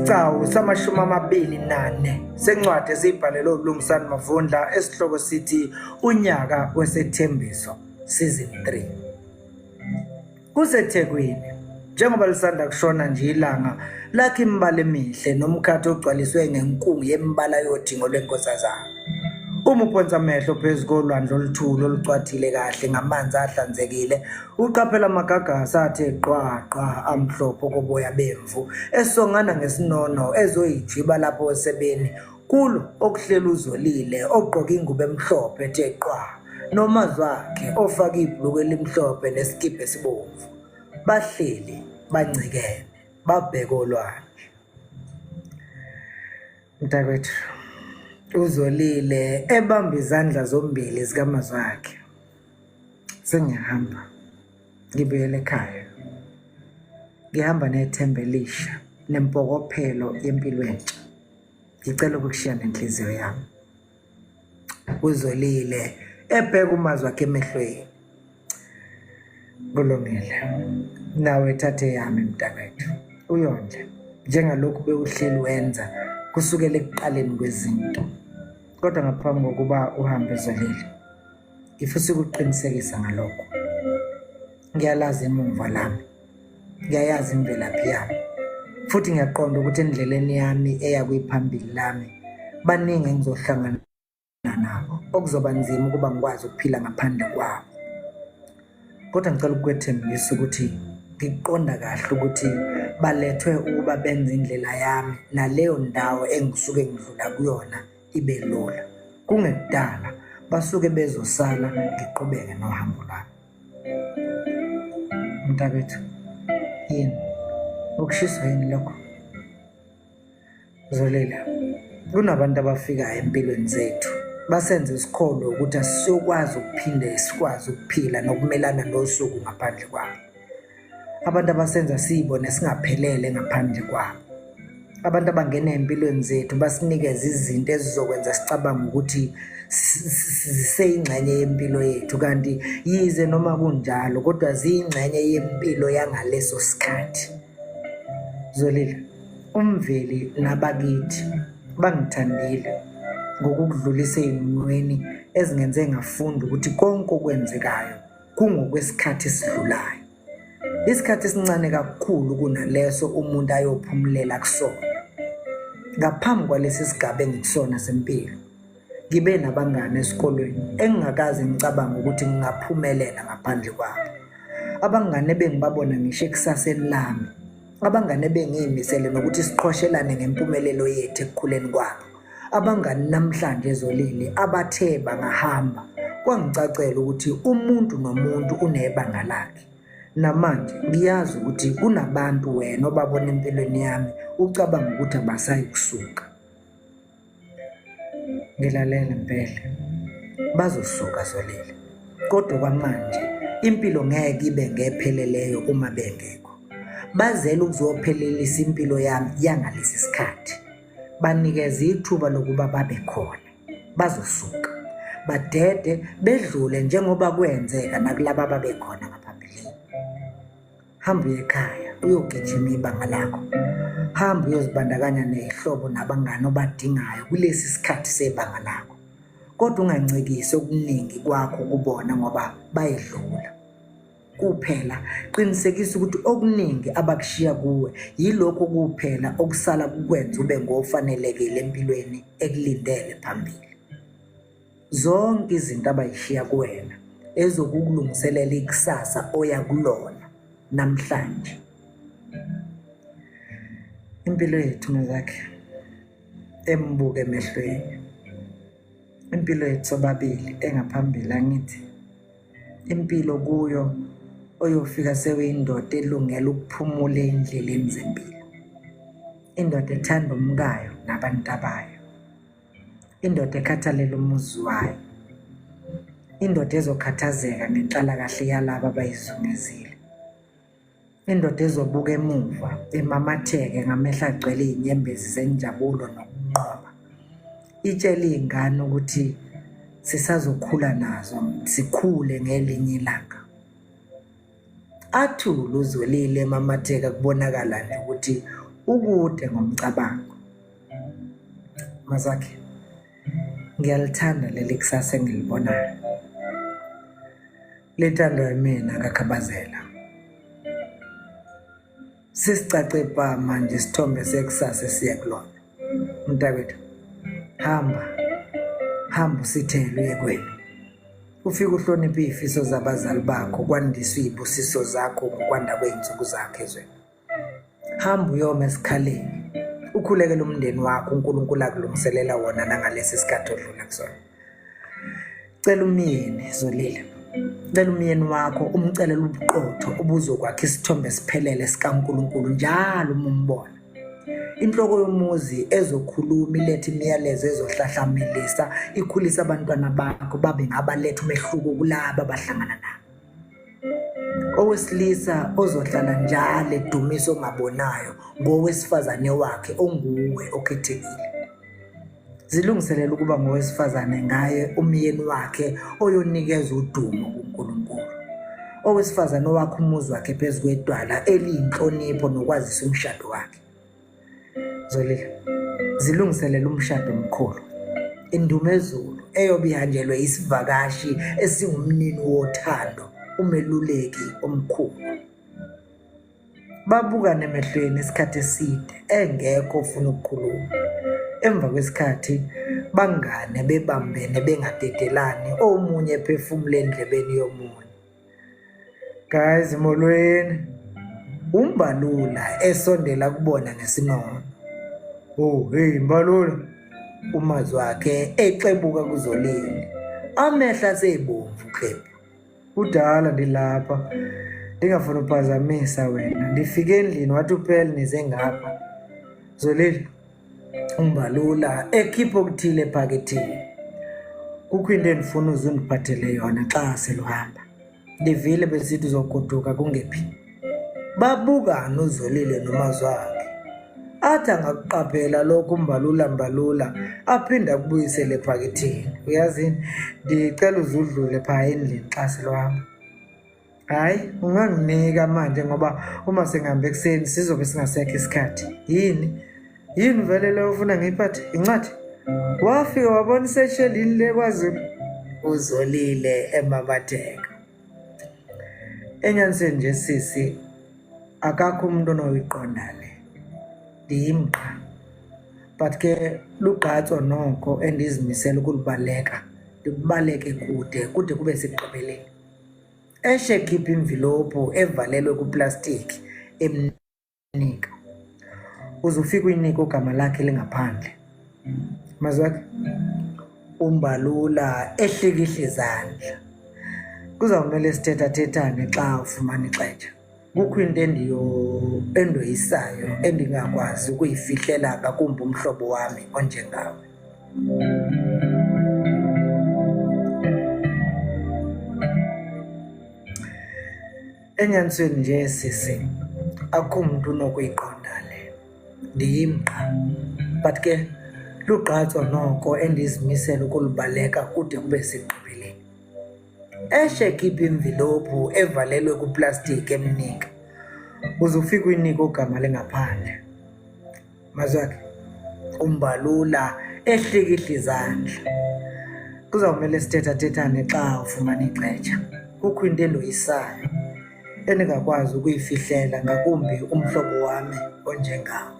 Isigcawu sama-24 sencwadi esiyibhalelwe uLungisani Mavundla esihloko sithi Unyaka Wesethembiso Season 3. KuseThekwini, njengoba lisanda kushona nje ilanga lakhe imibala emihle nomkhathi ogcwaliswe ngenkungu yemibala yothingo lwenkosazana. Uma uphonsa amehlo phezu kolwandle oluthule olucwathile kahle ngamanzi ahlanzekile, uqaphela amagagasi athe qwa qwa amhlophe okoboya bemvu esongana ngesinono ezoyijiba lapho osebeni kulo okuhleli uZolile ogqoke ingubo emhlophe ethe qwa nomazwakhe ofake ibhuluku elimhlophe nesikibha esibomvu. Bahleli bancikene babheke olwandle. Mntakwethu uZolile ebamba izandla zombili zikamazwakhe. Sengiyahamba ngibuyele ekhaya. Ngihamba nethemba elisha nempokophelo yempilo entsha. Ngicela ukukushiya nenhliziyo yami. Uzolile ebheka umazwi akhe emehlweni. Kulungile. Nawe thathe yami mntakwethu. Uyondle njengalokhu bewuhleli wenza kusukela ekuqaleni kwezinto. Kodwa ngaphambi kokuba uhambe Zolile, ngifisa ukuqinisekisa ngalokho. Ngiyalazi emumva lami. Ngiyayazi imvelaphi yami. Futhi ngiyaqonda ukuthi endleleni yami eya kwiphambili lami baningi engizohlangana nabo okuzoba nzima ukuba ngikwazi ukuphila ngaphandle kwabo. Kodwa ngicela ukukwethembisa ukuthi ngikuqonda kahle ukuthi balethwe ukuba benze indlela yami naleyo ndawo engisuke ngidlula kuyona ibe lula. Kungekudala basuke bezosala ngiqhubeke nohambo lwami. Mntakwethu, yini? Ukushiswa yini lokho? Zolile, kunabantu abafikayo empilweni zethu basenze sikholwe ukuthi asiyokwazi ukuphinde sikwazi ukuphila nokumelana nosuku ngaphandle kwabo. Abantu abasenza siyibone singaphelele ngaphandle kwabo. Abantu abangena empilweni zethu basinikeze izinto ezizokwenza sicabange ukuthi ziseyingxenye yempilo yethu kanti yize noma kunjalo kodwa ziyingxenye yempilo yangaleso sikhathi. Zolile, uMveli nabakithi bangithandile ngokukudlulisa ey'mweni ezingenze ngafunda ukuthi konke okwenzekayo kungokwesikhathi esidlulayo. Isikhathi esincane kakhulu kunaleso umuntu ayophumulela kusona. Ngaphambi kwalesi sigaba engikusona sempilo, ngibe nabangani esikolweni engingakaze ngicabange ukuthi ngingaphumelela ngaphandle kwabo. Abangani ebengibabona ngisho ekusaseni lami, abangani ebengiyimisele nokuthi siqhoshelane ngempumelelo yethu ekukhuleni kwabo. Abangani namhlanje Zolile abathe bangahamba kwangicacela ukuthi umuntu nomuntu unebanga lakhe. Namanje ngiyazi ukuthi kunabantu wena obabona empilweni yami ucabanga ukuthi abasayi kusuka. Ngilalele mpela. Bazosuka Zolile. Kodwa kwamanje impilo ngeke ibe ngepheleleyo uma bengekho. Bazele ukuzophelelisa impilo yami yangalesi sikhathi. Banikeze ithuba lokuba babe khona. Bazosuka badede bedlule njengoba kwenzeka nakulaba ababekhona ngaphambilini. Hamba uye ekhaya uyogijima ibanga lakho. Hamba uyozibandakanya nehlobo nabangani obadingayo kulesi sikhathi sebanga lakho. Kodwa ungancikisi okuningi kwakho kubona ngoba bayedlula. Kuphela qinisekisa ukuthi okuningi abakushiya kuwe yilokho kuphela okusala kukwenza ube ngofanelekile empilweni ekulindele phambili. Zonke izinto abayishiya kuwena ezokukulungiselela ikusasa oya kulona namhlanje. Impilo yethu Mazakhe embuke emehlweni. Impilo yethu sobabili engaphambili angithi impilo kuyo oyofika sewuyindoda elungela ukuphumula ey'ndleleni zempilo. Indoda ethanda umkayo nabantabayo. Indoda ekhathalela umuzi wayo. Indoda ezokhathazeka ngenhlalakahle yalabo abayizungezile. Indoda ezobuka emuva imamatheke ngamehlo agcwele iy'nyembezi zenjabulo nokunqoba. Itshele iy'ngane ukuthi sisazokhula nazo sikhule ngelinye ilanga. Athule uZolile emamatheka kubonakala nje ukuthi Ukude ngomcabango. Mazwakhe, ngiyalithanda leli kusasa engilibonayo. Lithandwa yimina kaKhabazela. Sesicace bha manje isithombe sekusasa esiya kulona. Mntakwethu, hamba. Hamba usithele uye kwenu. Ufike uhloniphe iy'fiso zabazali bakho, kwandiswe iy'busiso zakho ngokwanda kwey'nsuku zakho ezweni. Hamba uyoma esikhaleni, ukhulekele umndeni wakho uNkulunkulu akulungiselela wona nangalesi sikhathi odlula kusona. Cela umyeni Zolile. Cela umyeni wakho umcelele ubuqotho obuzokwakha isithombe esiphelele sikaNkulunkulu njalo uma umbona. Inhloko yomuzi ezokhuluma ilethe imiyalezo ezohlahlamelisa ikhulise abantwana bakho babe ngabaletha umehluko kulaba abahlangana nabo. Owesilisa ozohlala njalo edumisa ongabonayo ngowesifazane wakhe onguwe okhethekile. Zilungiselele ukuba ngowesifazane ngaye umyeni wakhe oyonikeza udumo kuNkulunkulu. Owesifazane owakha umuzi wakhe phezu kwedwala eliyinhlonipho nokwazisa umshado wakhe. Zolile, zilungiselele umshado omkhulu. Indumezulu eyobe ihanjelwe isivakashi esingumnini wothando, umeluleki omkhulu. Babukane emehlweni isikhathi eside engekho ofuna ukukhuluma. Emva kwesikhathi bangane bebambene bengadedelani omunye ephefumula endlebeni yomunye. Guys molweni. UMbalula esondela kubona ngesinono. Oh hey Mbalula. Umazwi wakhe exebuka kuZolile. Amehlo asebomvu klebhu. Kudala ndilapha ndingafuni uphazamisa wena. Ndifike endlini wathi uphel nize ngapha. Zolile. UMbalula ekhipha okuthile ephaketheni. Kukho into endifuna uze undiphathele yona xa seluhamba. Ndivile besithi uzogoduka kungephi. Babukana uZolile noMazwakhe. Athi angakuqaphela lokho uMbalula Mbalula aphinde akubuyisele ephaketheni. Uyazini, ndicela uze udlule phaa endlini xa seluhamba. Hayi, unganginika manje ngoba uma sengihambe ekuseni sizobe singasekho isikhathi. Yini? Yini vele leyo ufuna ngiyiphathe? Incwadi? Wafika wabona iseshelini le kwaZulu. Uzolile emabatheka. Enyanisweni nje sisi akakho umuntu onoyiqonda le. Ndim qha. But ke lugqatso noko endizimisele ukulubaleka. Ndikubaleke kude kude kube sekugqibeleni. Eshe ekhipha imvilophu evalelwe kuplastiki emnika. Uze ufike uyinike ogama lakhe lingaphandle. Mazwi akhe uMbalula ehlikihla izandla. Kuzawumele sithethathethane xa ufumana ixesha. Kukho into endiyo endoyisayo endingakwazi ukuyifihlela ngakumbi umhlobo wami onjengawe. Enyanisweni nje sisi akukho mntu unokuyiqonda le. Ndim qha. But ke lugqatso noko endizimisele ukulubaleka kude kube sekugqibeleni. Eshe ekhipha imvilophu evalelwe kuplastiki emnika. Uze ufike uyinike ogama lingaphandle. Mazwakhe uMbalula ehlikihla izandla. Kuzawumele sithethathethane xa ufumana ixesha. Kukho into endoyisayo endingakwazi ukuyifihlela ngakumbi umhlobo wami onjengawe.